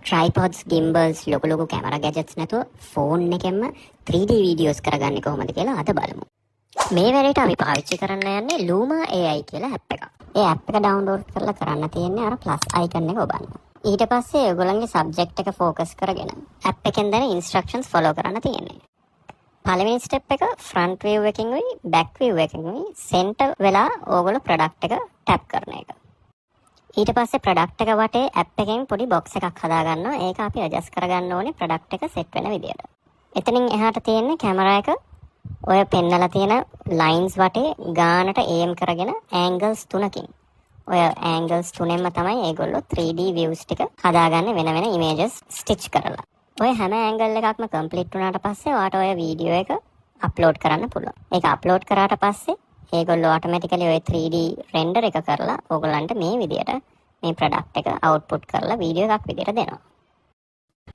ට්‍රයිපොඩ්ස්, ගිම්බල්ස්, ලොකු ලොකු camera gadgets නැතුව ෆෝන් එකෙන්ම 3D videos කරගන්නේ කොහොමද කියලා අද බලමු. මේ වැඩේට අපි පාවිච්චි කරන්න යන්නේ Luma AI කියලා ඇප් එකක්. ඒ ඇප් එක ඩවුන්ලෝඩ් කරලා කරන්න තියෙන්නේ අර ප්ලස් අයිකන් එක ඔබන්න. ඊට පස්සේ ඔයගොල්ලන්ගේ සබ්ජෙක්ට් එක ෆෝකස් කරගෙන ඇප් එකෙන් දෙන ඉන්ස්ට්‍රක්ෂන්ස් ෆලෝ කරන්න තියෙන්නේ. පළවෙනි ස්ටෙප් එක ෆ්‍රන්ට් විව් එකකින් උයි බෑක් විව් එකකින් උයි සෙන්ටර් වෙලා ඕගොල්ලෝ ප්‍රොඩක්ට් එක ටැප් කරන එක. ඊට පස්සේ ප්‍රොඩක්ට් එක වටේ ඇප් එකෙන් පොඩි බොක්ස් එකක් හදා ගන්නවා. ඒක අපි ඇඩ්ජස්ට් කරගන්න ඕනේ ප්‍රොඩක්ට් එක සෙට් වෙන විදියට. එතනින් එහාට තියෙන්නේ කැමරා එක ඔය පෙන්නලා තියෙන ලයින්ස් වටේ ගානට ඒම් කරගෙන ඇන්ගල්ස් තුනකින්, ඔය ඇන්ගල්ස් තුනෙන්ම තමයි ඒගොල්ලෝ 3D views ටික හදාගන්නේ වෙන වෙන ඉමේජස් ස්ටිච් කරලා. ඔය හැම ඇන්ගල් එකක්ම කම්ප්ලීට් වුණාට පස්සේ ඔයාට ඔය වීඩියෝ එක අප්ලෝඩ් කරන්න පුළුවන්. ඒක අප්ලෝඩ් කරාට පස්සේ ඒගොල්ලෝ ඔටෝමැටිකලි ඔය 3D render එක කරලා ඕගොල්ලන්ට මේ විදියට මේ ප්‍රොඩක්ට් එක අවුට්පුට් කරලා වීඩියෝ එකක් විදියට දෙනවා.